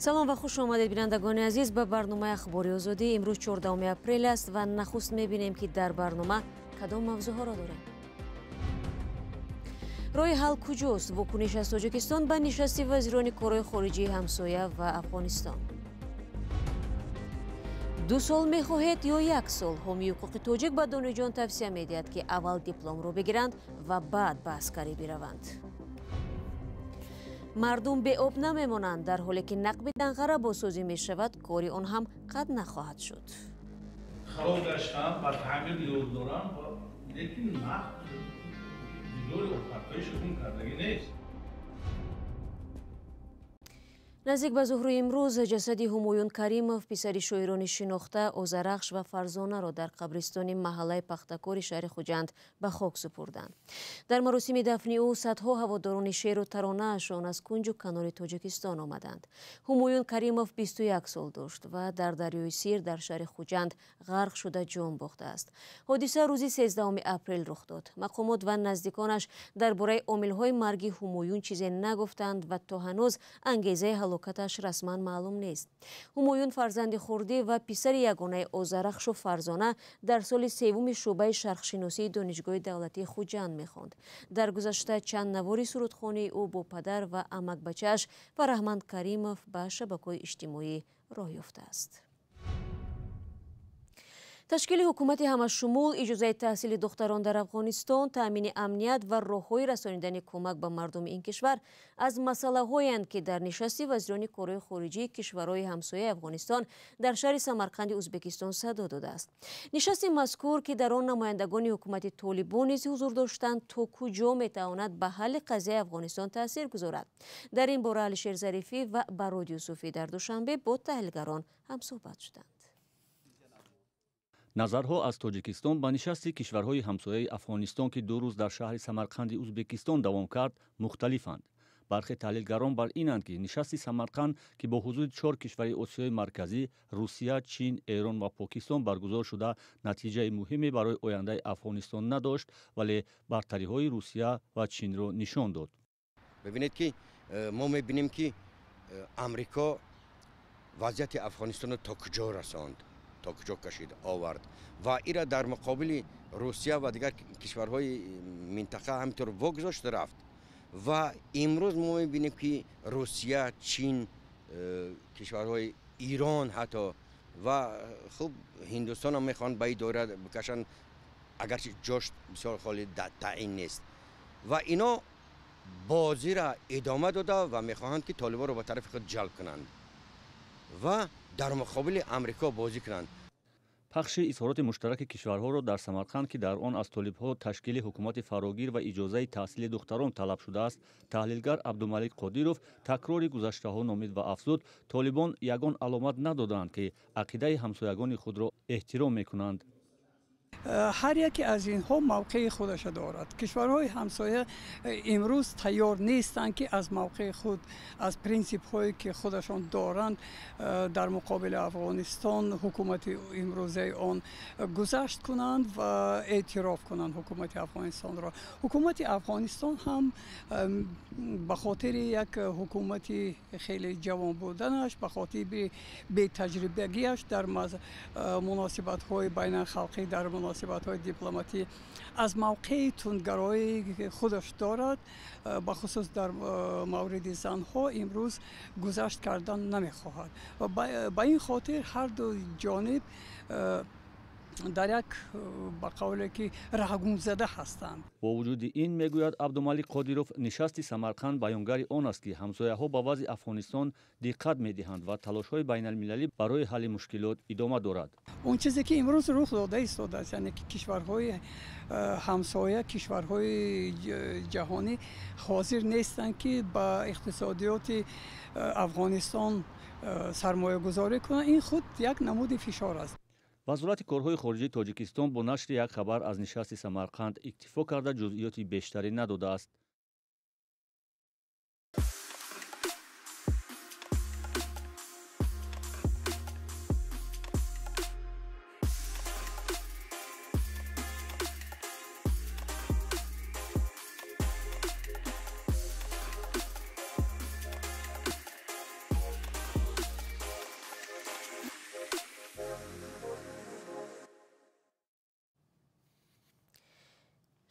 Салом ва хуш омадед, бинандагони азиз, ба барномаи Ахбори Озодӣ. Имрӯз 14 апрел аст ва нахуст мебинем, ки дар барнома кадом мавзӯъҳоро дорем. Роҳи ҳал куҷост? Вокуниш аз Тоҷикистон ба нишасти вазирони корҳои хориҷии ҳамсоя ва Афғонистон. 2 сол мехоҳед ё 1 сол? Ҳомии ҳуқуқи тоҷик ба донишҷӯён тавсия медиҳад, ки аввал дипломро бигиранд ва баъд ба аскарӣ бираванд. Мардум беоб намемонанд, дар ҳоле ки нақби Данғара бозсозӣ мешавад, кори он ҳам қатъ нахоҳад шуд. Хароб гаштан ба таъмир ниёз доранд, лекин нақб дидори офатҳои шукун кардагӣ нест. Наздик ба зуҳри имрӯз ҷасади Ҳумоюн Каримов, писари шоирони шинохта Озарахш ва Фарзонаро дар қабристони маҳаллаи Пахтакори шаҳри Хуҷанд ба хок супурданд. Дар маросими дафни ӯ садҳо ҳаводорони шеъру таронаашон аз кунҷу канори Тоҷикистон омаданд. Ҳумоюн Каримов 21 сол дошт ва дар дарёи Сир дар шаҳри Хуҷанд ғарқ шуда ҷон бохтааст. Ҳодиса рӯзи 13 апрел рух дод. Мақомот ва наздиконаш дар бораи омилҳои марги Ҳумоюн чизе нагуфтанд ва то ҳанӯз ангезаи ҳалокаташ расман маълум нест. Ҳумоюн фарзанди хурдӣ ва писари ягонаи Озарахшу Фарзона дар соли севуми шӯъбаи шарқшиносии Донишгоҳи давлатии Хуҷанд мехонд. Дар гузашта чанд навори сурудхонии ӯ бо падар ва амакбачааш Фараҳманд Каримов ба шабакаҳои иҷтимоӣ роҳ ёфтааст. Ташкили ҳукумати ҳамашумул, иҷозаи таҳсили духтарон дар Афғонистон, таъмини амният ва роҳҳои расонидани кӯмак ба мардуми ин кишвар аз масъалаҳоянд, ки дар нишасти вазирони корҳои хориҷии кишварҳои ҳамсояи Афғонистон дар шаҳри Самарқанди Ӯзбекистон садо додааст. Нишасти мазкур, ки дар он намояндагони ҳукумати Толибон низ ҳузур доштанд, то куҷо метавонад ба ҳалли қазияи Афғонистон таъсир гузорад? Дар ин бора Алишер Зарифӣ ва Барод Юсуфӣ дар Душанбе бо таҳлилгарон ҳамсӯҳбат шуданд. Назарҳо аз Тоҷикистон ба нишасти кишварҳои ҳамсояи Афғонистон, ки 2 рӯз дар шаҳри Самарқанди Ӯзбекистон давом кард, мухталифанд. Бархе таҳлилгарон бар инанд, ки нишасти Самарқанд, ки бо ҳузури 4 кишвари Осиёи Марказӣ, Русия, Чин, Эрон ва Покистон баргузор шуда, натиҷаи муҳиме барои ояндаи Афғонистон надошт, вале бартариҳои Русия ва Чинро нишон дод. Бибинед, ки мо мебинем, ки Амрико вазъияти Афғонистонро то куҷо расонд, то куҷо кашид овард ва ира дар муқобили Русия ва дигар кишварҳои минтақа ҳаминтавр вогузошт рафт. Ва имрӯз мо мебинем, ки Русия, Чин, кишварҳои Ирон ҳатто ва хуб Ҳиндустон ҳам мехоҳанд ба ин доира бикашанд, агарчи ҷош бисёр холи таъин нест. Ва ино бозиро идома дода ва мехоҳанд, ки толибонро ба тарафи худ ҷалб кунанд ва дар муқобили Амрико бозӣ кунанд. Пахши изҳороти муштараки кишварҳоро дар Самарқанд, ки дар он аз толибҳо ташкили ҳукумати фарогир ва иҷозаи таҳсили духтарон талаб шудааст, таҳлилгар Абдумалик Қодиров такрори гузаштаҳо номид ва афзуд, толибон ягон аломат надоданд, ки ақидаи ҳамсоягони худро эҳтиром мекунанд. Ҳар яке аз инҳо мавқеи худашро дорад. Кишварҳои ҳамсоя имрӯз тайёр нестанд, ки аз мавқеи худ, аз принсипҳое ки худашон доранд дар муқобили Афғонистон ҳукумати имрӯзаи он гузашт кунанд ва эътироф кунанд ҳукумати Афғонистонро. Ҳукумати Афғонистон ҳам ба хотири як ҳукумати хеле ҷавон буданаш, ба хотири бетаҷрибагиаш дар муносибатҳои байналхалқӣ, дар муносибатҳои дипломатӣ аз мавқеи тундгароии худаш дорад, бахусус дар мавриди занҳо имрӯз гузашт кардан намехоҳад. Ба ин хотир ҳар ду ҷониб дар як ба қавле ки раҳгумзада ҳастанд. Бо вуҷуди ин, мегӯяд Абдумалик Қодиров, нишасти Самарқанд баёнгари он аст, ки ҳамсояҳо ба вазъи Афғонистон диққат медиҳанд ва талошҳои байналмилалӣ барои ҳалли мушкилот идома дорад. Он чизе ки имрӯз рух дода истодааст, яъне ки кишварҳои ҳамсоя, кишварҳои ҷаҳонӣ ҳозир нестанд, ки ба иқтисодиёти Афғонистон сармоягузорӣ кунанд. Ин худ як намуди фишор аст. Вазорати корҳои хориҷии Тоҷикистон бо нашри як хабар аз нишасти Самарқанд иктифо карда, ҷузъиёти бештарӣ надодааст.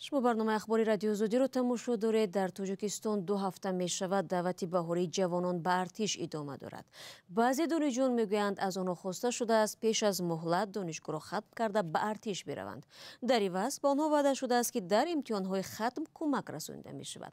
Шумо барномаи ахбори Радиои Озодиро тамошо доред. Дар Тоҷикистон 2 ҳафта мешавад даъвати баҳории ҷавонон ба артиш идома дорад. Баъзе донишҷӯён мегӯянд, аз онҳо хоста шудааст пеш аз муҳлат донишгоҳро хатм карда ба артиш бираванд. Дар иваз ба онҳо ваъда шудааст, ки дар имтиҳонҳои хатм кӯмак расонида мешавад.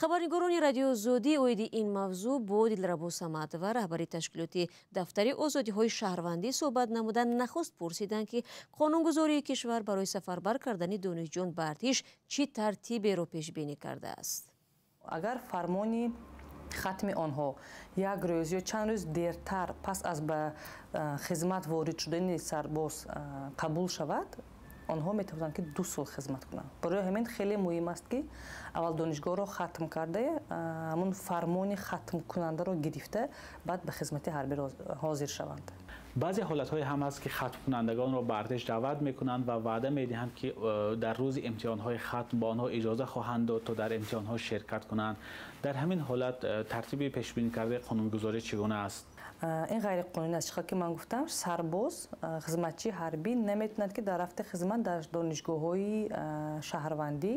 Хабарнигорони Радиои Озодӣ оиди ин мавзӯъ бо Дилрабо Самадова, раҳбари ташкилоти дафтари озодиҳои шаҳрвандӣ, суҳбат намуда нахуст пурсиданд, ки қонунгузории кишвар барои сафарбар кардани донишҷӯён ба артиш чӣ тартиберо пешбинӣ кардааст. Агар фармони хатми онҳо як рӯз ё чанд рӯз дертар пас аз ба хизмат ворид шудани сарбоз қабул шавад, онҳо метавонанд, ки 2 сол хизмат кунанд. Барои ҳамин хеле муҳим аст, ки аввал донишгоҳро хатм карда, ҳамун фармони хатмкунандаро гирифта, баъд ба хизмати ҳарбӣ ҳозир шаванд. Баъзе ҳолатҳое ҳам ҳаст, ки хатмкунандагонро ба артиш даъват мекунанд ва ваъда медиҳанд, ки дар рӯзи имтиҳонҳои хатм ба онҳо иҷоза хоҳанд дод, то дар имтиҳонҳо ширкат кунанд. Дар ҳамин ҳолат тартиби пешбинӣ кардаи қонунгузорӣ чӣ гуна аст? Ин ғайриқонунӣ аст. Чӣ ки ман гуфтам, сарбоз, хизматчии ҳарбӣ наметавонад, ки дар рафти хизмат дар донишгоҳҳои шаҳрвандӣ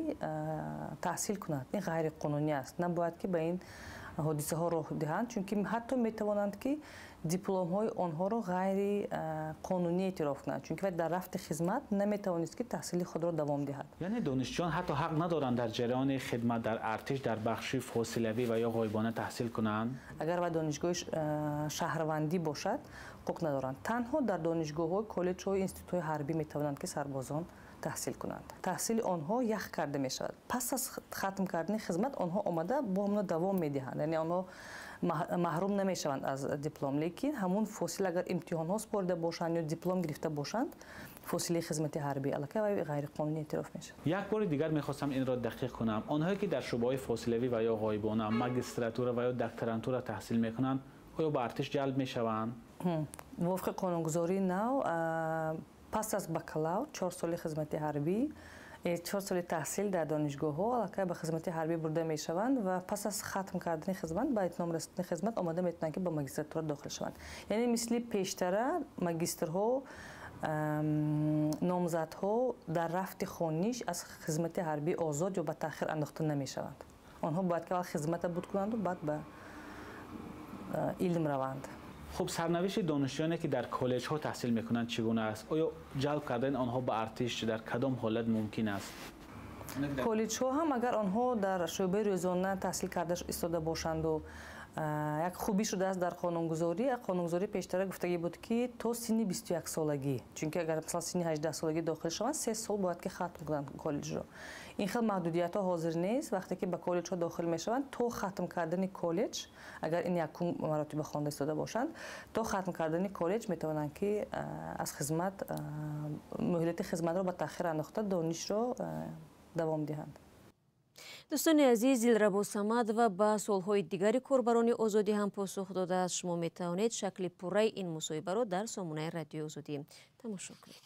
таҳсил кунад. Ин ғайриқонунӣ аст. Набояд, ки ба ин ҳодисаҳо роҳ диҳанд, чунки ҳатто метавонанд, ки дипломҳои онҳоро ғайриқонунӣ эътироф кунанд, чунки вай дар рафти хизмат наметавонист, ки таҳсили худро давом диҳад. Яъне донишҷӯён ҳатто ҳақ надоранд дар ҷараёни хидмат дар артиш дар бахши фосилавӣ ва ё ғоибона таҳсил кунанд? Агар вай донишгоҳи шаҳрвандӣ бошад, ҳуқуқ надоранд. Танҳо дар донишгоҳҳои, коллеҷҳои, институтҳои ҳарбӣ метавонанд, ки сарбозон таҳсил кунанд. Таҳсили онҳо ях карда мешавад. Пас аз хатм кардани хизмат онҳо омада бо ҳамона давом медиҳанд, яъне онҳо маҳрум намешаванд аз диплом, лекин ҳамун фосила, агар имтиҳонҳо супорида бошанд ё диплом гирифта бошанд, фосилаи хизмати ҳарбӣ аллакай вай ғайриқонунӣ эътироф мешавад. Як бори дигар мехостам инро дақиқ кунам. Онҳое ки дар шӯъбаҳои фосилавӣ ва ё ғоибона, магистратура ва ё докторантура таҳсил мекунанд, оё ба артиш ҷалб мешаванд? Мувофиқи қонунгузории нав, пас аз бакалавр 4 соли хизмати ҳарбӣ, 4 соли таҳсил дар донишгоҳҳо аллакай ба хизмати ҳарбӣ бурда мешаванд ва пас аз хатм кардани хизмат, ба итмом расидани хизмат омода метавонанд, ки ба магистратура дохил шаванд. Яъне мисли пештара магистрҳо, номзадҳо дар рафти хониш аз хизмати ҳарбӣ озод ё ба таъхир андохта намешаванд. Онҳо бояд ки аввал хизмата буд кунанду баъд ба илм раванд. Хуб, сарнавишти донишҷӯёне, ки дар коллеҷҳо таҳсил мекунанд, чӣ гуна аст? Оё ҷалб кардани онҳо ба артиш дар кадом ҳолат мумкин аст? Коллеҷҳо ҳам агар онҳо дар шӯъбаи рӯзона таҳсил карда истода бошанду, як хубӣ шудааст дар қонунгузорӣ. Қонунгузорӣ пештара гуфтагӣ буд, ки то синни 21 солагӣ, чунки агар масалан синни 18 солагӣ дохил шаванд, 3 сол бояд ки хатм кунанд коллеҷро. Ин хел маҳдудиятҳо ҳозир нест. Вақте ки ба коллеҷҳо дохил мешаванд, то хатм кардани коллеҷ, агар ин якум маротиба хонда истода бошанд, то хатм кардани коллеҷ метавонанд, ки аз хизмат, муҳлати хизматро ба таъхир андохта, донишро давом диҳанд. Дӯстони азиз, Дилрабо Самадова ба суолҳои дигари корбарони Озодӣ ҳам посух додааст. Шумо метавонед шакли пурраи ин мусоҳибаро дар сомонаи Радиои Озодӣ тамошо кунед.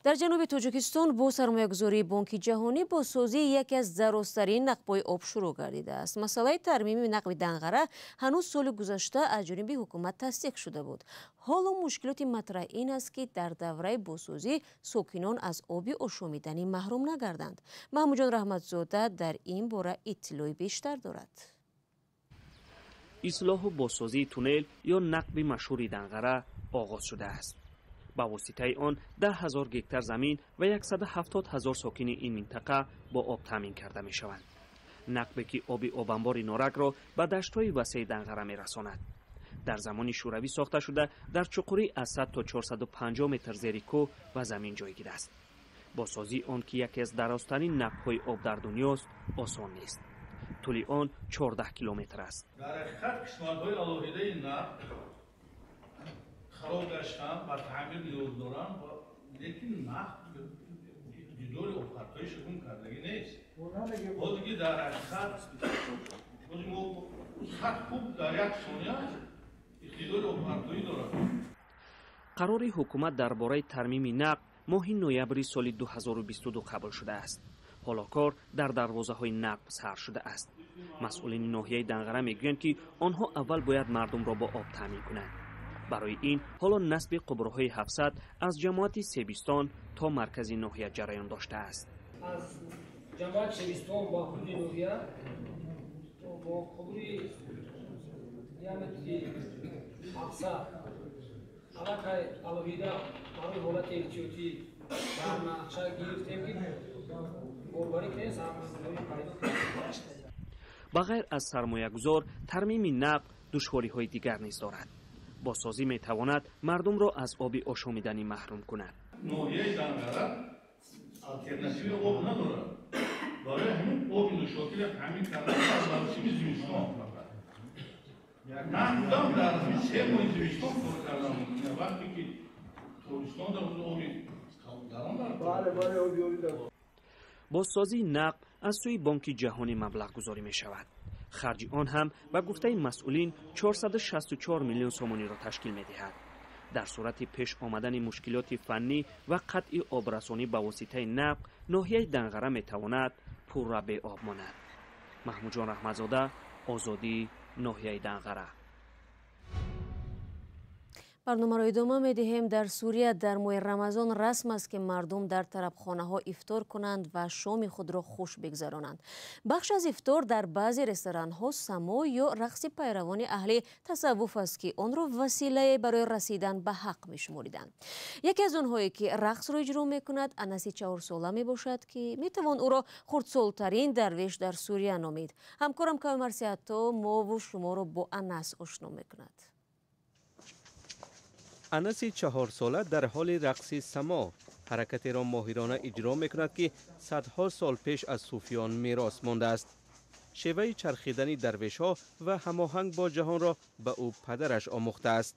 Дар ҷануби Тоҷикистон бо сармоягузории Бонки Ҷаҳонӣ бозсозии яке аз дарозтарин нақбҳои об шурӯъ гардидааст. Масъалаи тармими нақби Данғара ҳанӯз соли гузашта аз ҷониби ҳукумат тасдиқ шуда буд. Ҳоло мушкилоти матраҳ ин аст, ки дар давраи бозсозӣ сокинон аз оби ошомиданӣ маҳрум нагарданд. Маҳмудҷон Раҳматзода дар ин бора иттилои бештар дорад. Ислоҳу бозсозии туннел ё нақби машҳури Данғара оғоз шудааст. Ба воситаи он 10 000 гектар замин ва 170 000 сокини ин минтақа бо об таъмин карда мешаванд. Нақбе, ки оби обанбори Норакро ба даштҳои васеи Данғара мерасонад, дар замони Шӯравӣ сохта шуда, дар чуқурӣ аз 100 то 450 метр зери кӯҳ ва замин ҷойгир аст. Бозсозии он, ки яке аз дарозтарин нақбҳои об дар дунёст, осон нест. Тӯли он 14 километр аст. Дар ҳақиқат қисматҳои алоҳидаи нақб хароб гаштанд, ба таъмир ниёз доранд, лекин нақб иқтидори обпартоиша гум кардагӣ нест. Ҳозир ки дар ҳақиқат ҳозир мо 100 куб дар як сония иқтидори обпартоӣ дорад. Қарори ҳукумат дар бораи тармими нақб моҳи ноябри соли 2022 қабул шудааст. Ҳоло кор дар дарвозаҳои нақб сар шудааст. Масъулини ноҳияи Данғара мегӯянд, ки онҳо аввал бояд мардумро бо об таъмин кунанд. Барои ин ҳоло насби қубурҳои 700 аз ҷамоати Себистон то маркази ноҳия ҷараён доштааст. Аз ҷамоати Шебистон ба ҳудуди ноҳия бо қубури диаметри 700 аллакай алоҳида барои ҳолати эҳтиётӣ дар нақша гирифтем, ки борбарӣ кунем, сармоягузорӣ пайдо кунем. Ба ғайр аз сармоягузор, тармими нақб душвориҳои дигар низ дорад. Бозсозӣ метавонад мардумро аз оби ошомиданӣ маҳрум кунад. Ноҳияи Данғара алтернативи об надорад. Барои ҳамин оби нӯшокиро таъмин кардан дар мавсими зимистон фақат. Нақбдам дар 3 моҳи зимистон кор кардан мумкин, вақте ки тобистон дар оби Бозсозии нақб аз сӯи Бонки Ҷаҳонӣ маблағгузорӣ мешавад. Харҷи он ҳам ба гуфтаи масъулин 464 миллион сомониро ташкил медиҳад. Дар сурати пеш омадани мушкилоти фаннӣ ва қатъи обрасонӣ ба воситаи нақб, ноҳияи Данғара метавонад пурра беоб монад. Маҳмудҷон Раҳматзода, Озодӣ, ноҳияи Данғара. Барномаро идома медиҳем. Дар Сурия дар моҳи Рамазон расм аст, ки мардум дар тарабхонаҳо ифтор кунанд ва шоми худро хуш бигзаронанд. Бахш аз ифтор дар баъзе ресторанҳо само ё рақси пайравони аҳли тасаввуф аст, ки онро василае барои расидан ба ҳақ мешумориданд. Яке аз онҳое, ки рақсро иҷро мекунад, Анаси 4-сола мебошад, ки метавон ӯро хурдсолтарин дарвеш дар Сурия номид. Ҳамкорам Кавмар Сиҳатто мову шуморо бо Анас ошно мекунад. Анаси 4-сола дар ҳоли рақси само ҳаракатеро моҳирона иҷро мекунад, ки садҳо сол пеш аз сӯфиён мерос мондааст. Шеваи чархидани дарвешҳо ва ҳамоҳанг бо ҷаҳонро ба ӯ падараш омӯхтааст.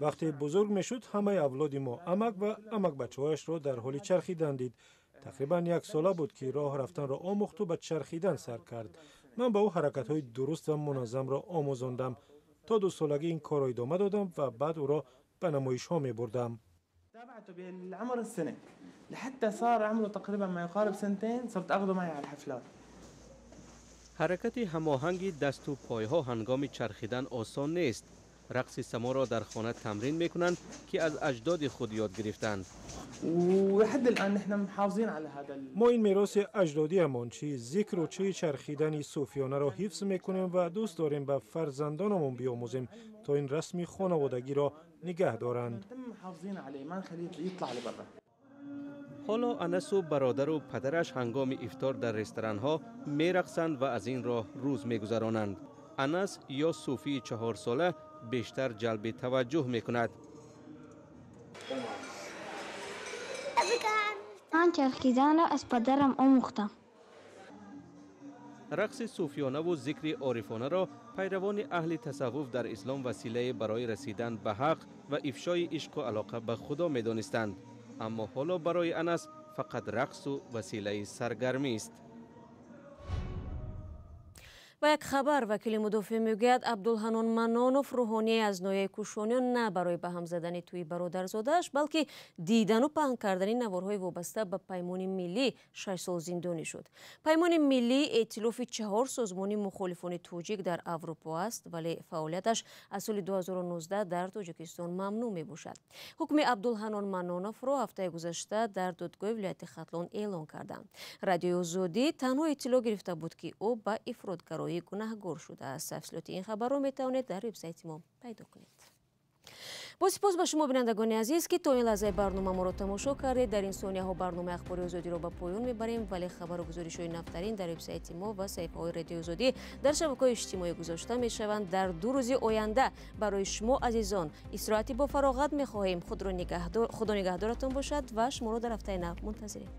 Вақте бузург мешуд, ҳамаи авлоди мо амак ва амакбачаҳояшро дар ҳоли чархидан дид. Тақрибан 1 сола буд, ки роҳ рафтанро омӯхту ба чархидан сар кард. Ман ба ӯ ҳаракатҳои дуруст ва муназзамро омӯзондам. То 2 солагӣ ин корро идома додам ва баъд ӯро ба намоишҳо мебурдам. Ҳаракати ҳамоҳанги дасту пойҳо ҳангоми чархидан осон нест. Рақси саморо дар хона тамрин мекунанд, ки аз аҷдоди худ ёд гирифтанд. Мо ин мероси аҷдодиамон, чи зикру чи чархидани сӯфиёнаро ҳифз мекунем ва дӯст дорем ба фарзандонамон биомӯзем, то ин расми хонаводагиро нигаҳ доранд. Ҳоло Анасу бародару падараш ҳангоми ифтор дар ресторанҳо мерақсанд ва аз ин роҳ рӯз мегузаронанд. Анас ё сӯфии 4-сола бештар ҷалби таваҷҷӯҳ мекунад. Ман чархиданро аз падарам омӯхтам. Рақси сӯфиёнаву зикри орифонаро пайравони аҳли тасаввуф дар ислом василае барои расидан ба ҳақ ва ифшои ишқу алоқа ба Худо медонистанд. Аммо ҳоло барои Анас фақат рақсу василаи саргармист. Ба як хабар, вакили мудофиъ мегӯяд, Абдулҳанон Манонов, рӯҳоние аз ноҳияи Кушониён, на барои ба ҳам задани тӯи бародарзодааш, балки дидану паҳн кардани наворҳои вобаста ба Паймони Миллӣ 6 сол зиндонӣ шуд. Паймони Миллӣ эътилофи 4 созмони мухолифони тоҷик дар Аврупо аст, вале фаъолияташ аз соли 2019 дар Тоҷикистон мамнӯъ мебошад. Ҳукми Абдулҳанон Маноновро ҳафтаи гузашта дар додгоҳи вилояти Хатлон эълон карданд. Радиои Озодӣ танҳо иттилоъ гирифта буд, ки ӯ ба ифротгароӣ гунаҳгор шудааст. Тафсилоти ин хабарро метавонед дар вебсайти мо пайдо кунед. Бо сипос ба шумо, бинандагони азиз, ки то ин лаҳзаи барнома моро тамошо кардед. Дар ин сонияҳо барномаи Ахбори Озодиро ба поён мебарем, вале хабару гузоришҳои нафтарин дар вебсайти мо ва саҳифаҳои Радиои Озодӣ дар шабакаҳои иҷтимоӣ гузошта мешаванд. Дар 2 рӯзи оянда барои шумо азизон истироҳати бо фароғат мехоҳем. Худо нигаҳдоратон бошад ва шуморо дар ҳафтаи нав мунтазирем.